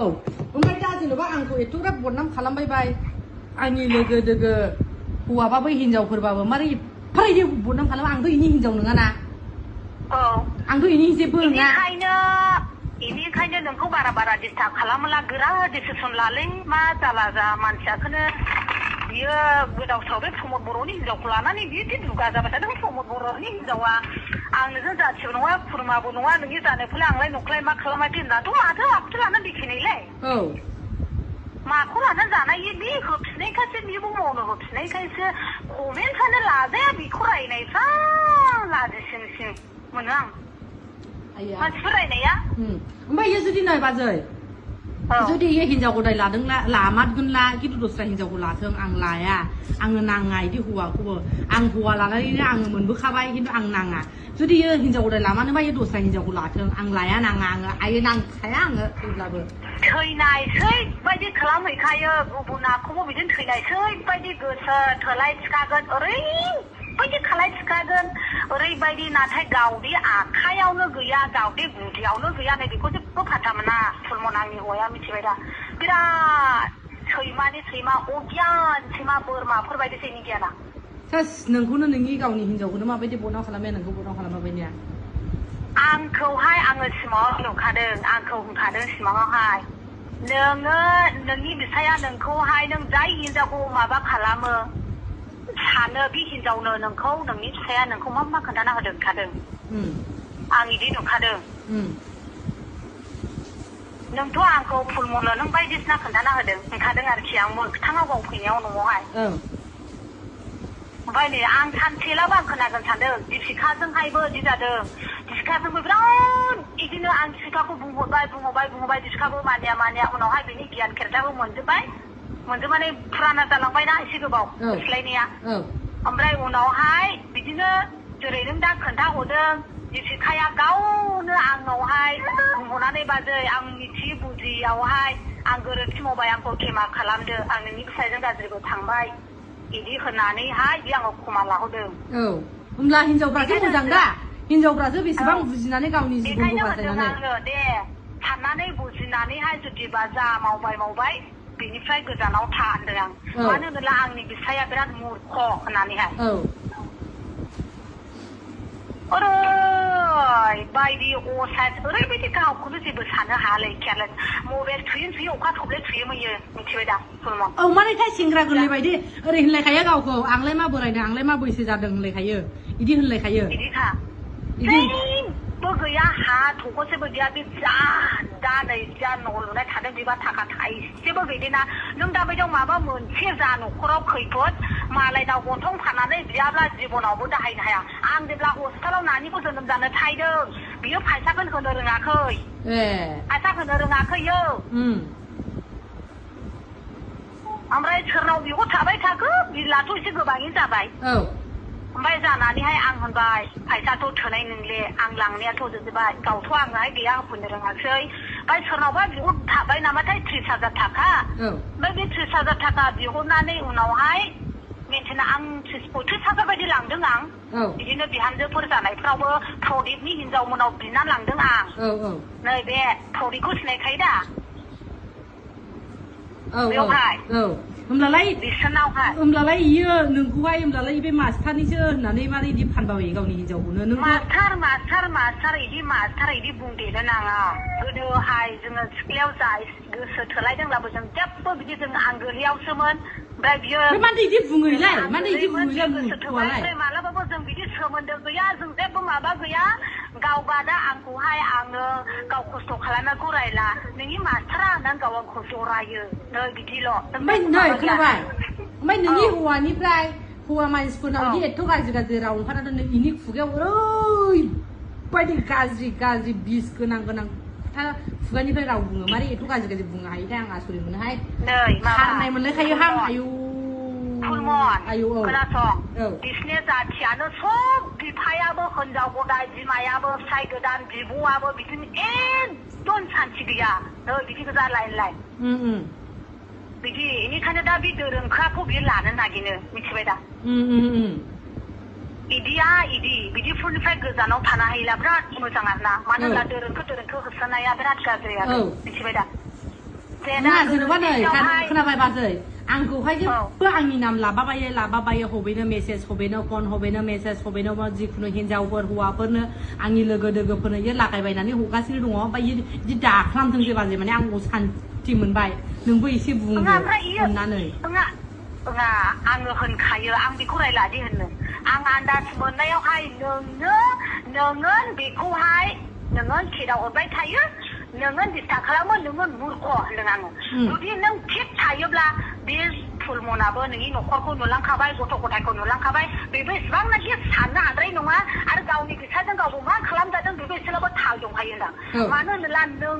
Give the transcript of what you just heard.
ओमफ्राय दा जेनेबा आंखौ एथ'ग्राब बदनाम खालामबाय आंनि लोगो दोगो हौवाबाबो हिनजावफोरबाबो मारै एफारायदि बदनाम खालामो आंथ' इनि हिनजाव नङाना आंथ' इनि जेबो नङा बेनिखायनो नोंखौ बारा डिस्टार्ब खालामला गोरा डिसिसन लालै मा जाला जा मानसियाखौनो बियो गोदाव साव बे प्रमद बर'नि हिनजावखौ लानानै बिदि दुगा जाबाय थादों प्रमद बर'नि हिनजावा आं नोंजों जाथिबो नङा खुरमाबो नङा नोंनि जानायखौलाय आंलाय न'खौलाय मा खालामाखै होननाथ' माथो आखुथो लानानै देखायनायलाय माखौ लानानै जानाय बे होफिननायखायसो बेबो मावनो होफिननायखायसो कमेन्टआनो लाजाया बेखौ रायनायफ्रा लाजिसिंसिं मोनो आं मानसिफोर रायनाया ओमफ्राय जुदि नाय बाजै जुदि ये हिनजाव गदाय लादोंला लामारगोनला खिन्थु दस्रा हिनजावखौ लाथों आं लाया आंनो नाङा इदि हौवाखौबो आं हौवा लानानैनो आङो मोनबोखाबाय खिन्थु आं नाङा जुदि ये हिनजाव गदाय लामानोबा ये दस्रा हिनजावखौ लाथों आं लाया नाङा आङो आयो नांखाया आङो थैब्लाबो थैनायसै बायदि खालामहैखायो गुबुनाखौबो बिदिनो थैनायसै बायदि गोसो थोलाय थिखागोन ओरैबायदि खालाय थिखागोन ओरैबायदि नाथाय गावदि आखायावनो गैया गावदि गुदियावनो गैया नै बेखौ जेबो फाथा मोना सलमन आंनि हौवाया मिथिबाय दा बिराद सैमानि सैमा अगियान सैमा बोरमाफोरबायदिसो इनि गियाना सास नोंखौनो नोंनि गावनि हिनजावखौनो माबायदि बदनाम खालामबाय नोंखौ बदनाम खालामाबायनिया आंखौहाय आङो सिमाङाव नुखादों आंखौ होनखादों सिमाङावहाय नोङो नोंनि बिफाया नोंखौहाय नों जाय हिनजावखौ माबा खालामो सानो बे हिनजावनो नोंखौ नोंनि फिसाया नोंखौ मा खोन्थाना होदों खादों आं इदि नुखादों नोंथ' आंखौ फुलमनो नों बायदिसिना खोन्थाना होदों होनखादों आरोखि आं मोगथाङाव गाव फैनायाव न'आवहाय ओमफ्राय नै आं सानसेलाबो आं खोनागोन सानदों दिपिकाजोंहायबो बिदि जादों दिपिकाजोंबो बिराद बिदिनो आं दिपिकाखौ बुंहरबाय दिपिकाबो मानिया उनावहाय बिनि गियान खेरथाबो मोनजोबनानै फुराना जालांबायना एसे गोबाव सिलायनाया ओमफ्राय उनावहाय बिदिनो जेरै नों दा खोन्थाहरदों दिपिकाया गावनो आंनावहाय बुंहरनानै बाजै आं मिथियै बुजियावहाय आं गोरोन्थि मावबाय आंखौ खेमा खालामदो आं नोंनि फिसायजों गाज्रिबो थांबाय बिदि होननानैहाय बे आंखौ खमा लाहोदों होमब्ला हिनजावफ्रासो मोजां दा हिनजावफ्रासो बेसेबां बुजिनानै गावनि जिबनखौ बासायनानै दे साननानै बुजिनानैहाय जुदिबा जा मावबाय बेनिफ्राय गोजानाव था होनदों आं मानो होनोब्ला आंनि बिफाया बिराद मुर्ख होननानैहाय ओरैबायदि असाइस ओरैबायदि गावखौनो जेबो साननो हायालै केयारलेस मबाइल थुयो अखा थब्ले थुयो मैयो मिथिबाय दा सलमन मानोथाय सेंग्रा गोरलै बायदि ओरै होनलायखायो गावखौ आंलाय मा बोरायदों आंलाय मा बैसो जादों होनलायखायो बिदि होनलायखायो बिदिखा जेबो गैया हा थखसेबो गैया बे दा नै जा न' लुनाय थादों बेबा थाखा थाइसेबो गैदेना नों दा बायदियाव माबा मोनसे जा न'खराव खैफोद मालायनाव गन्थं फाननानै बियाब्ला जिबनावबो दाहायनो हाया आं जेब्ला हस्पिटालाव नानिखौ जोनोम जानो थायदों बियो फैसाखौ होनो रोङाखै फैसा होनो रोङाखैयो ओमफ्राय सोरनाव बिखौ थाबाय थाखो बिलाथ' एसे गोबाङैनो जाबाय ओमफ्राय जानानैहाय आं होनबाय फैसाथ' थोनाय नंले आं लांनायाथ' जोबजोबबाय गावथ' आंहाय गैया होफैनो रोङासै ओमफ्राय सोरनावबा बिहर थाबाय नामाथाय 30,000 थाखा ओमफ्राय बे 30,000 थाखा बिहरनानै उनावहाय मेन्टेना आं 35,000 बायदि लांदों आं बिदिनो बिहामजोफोर जानायफ्रावबो प्रदीपनि हिनजावमोनाव बिना लांदों आं नै बे प्रदीपखौ सिनायखायो दा बेवहाय होमब्लालाय इयो नोंखौहाय होमब्लालाय बे मास्टारनिसो होननानै मारै इदि फानबावो गावनि हिनजावखौनो नों मास्टार इदि बुंदेनो नाङा गोदोहाय जोङो सिख्लायाव जा गोसो थोलायदोंब्लाबो जों जेबो बिदि जों आंगोलियावसोमोन ओमफ्राय बियो मानो इदि बुङोलाय मानो इदि बुङोलाय मालाबाबो जों बिदि सोमोन्दो गैया जों जेबो माबा गैया गावबा दा आंखौहाय आङो गाव खस्थ' खालामनायखौ रायला नोंनि मास्टारा होननानै गाव आंखौ जरायो नै बिदिल' ओमफ्राय खोनाबाय ओमफ्राय नोंनि हौवानिफ्राय हौवा मानसिफोरनाव बिदि एथ' गाज्रि राव ओंखारनानै नों इनि खुगायाव ओरैबायदि गाज्रि बिस गोनां खोथा खुगानिफ्राय राव बुङो मारै एथ' गाज्रि बुंनो हायोथाय आं आसरित मोनोहाय खारनाय मोनलायखायो हां आयौ खोनासं बिसिनि जाथियानो सब बिफायाबो हिनजाव गदाय बिमायाबो फिसाय गोदान बिब'आबो बिदिनो एकदम सान्थि गैया बिदि गोजा लाइन बिदि बेनिखायनो दा बे दोरोंखाखौ बियो लानो नागिरो मिथिबाय दा बिदिफोरनिफ्राय गोजानाव थानो हायोला बिराद मोजां आरोना मानो होनब्ला दोरोंखौ होसोनाया बिराद गाज्रि आरो मिथिबाय दा น่าจะว่าเลยขนาดไปบ้าเลยอังกูให้ที่เพื่ออังมีนำลาบ้าไปโฮเบนเมสเซสโฮเบนคอนโฮเบนเมสเซสโฮเบนว่าจีคุณเห็นเจ้าเปิดหัวเปิดเนื้ออังมีเลยก็เด็กเปิดเนื้อยัดหลักไปนั้นนี่หูกาซิรุงไปยืดด่าคลั่งถึงที่บ้านเลยมันนี่อังกูชันที่มันไปหนึ่งผู้หญิงที่บุ้งคนนั้นเลยอังเหินขายอังบิคุไรล่ะที่เห็นหนึ่งอังอันดาสมุนได้เอาให้หนึ่งเงินบิคุให้หนึ่งเงินขีดเอาไปไทยหนึ่งเงินดิสตาคลามันหนึ่งเงินมูลขอหนึ่งอังดูที่หนึ่งคิดไทยบลาบิสฟูลโมนาเบอร์หนึ่งอีนกคนหนึ่งลังคาใบกุศลกุศลคนหนึ่งลังคาใบบิบิสบางนักเรียนฐานนะอะไรหนุ่มอ่ะอะไรเก่านี่คือใช้ตั้งเก่าบุ้งอ่ะคลำแต่ตั้งบิบิสแล้วก็ถ่ายลงให้ยังดังมาหนึ่งล้านหนึ่ง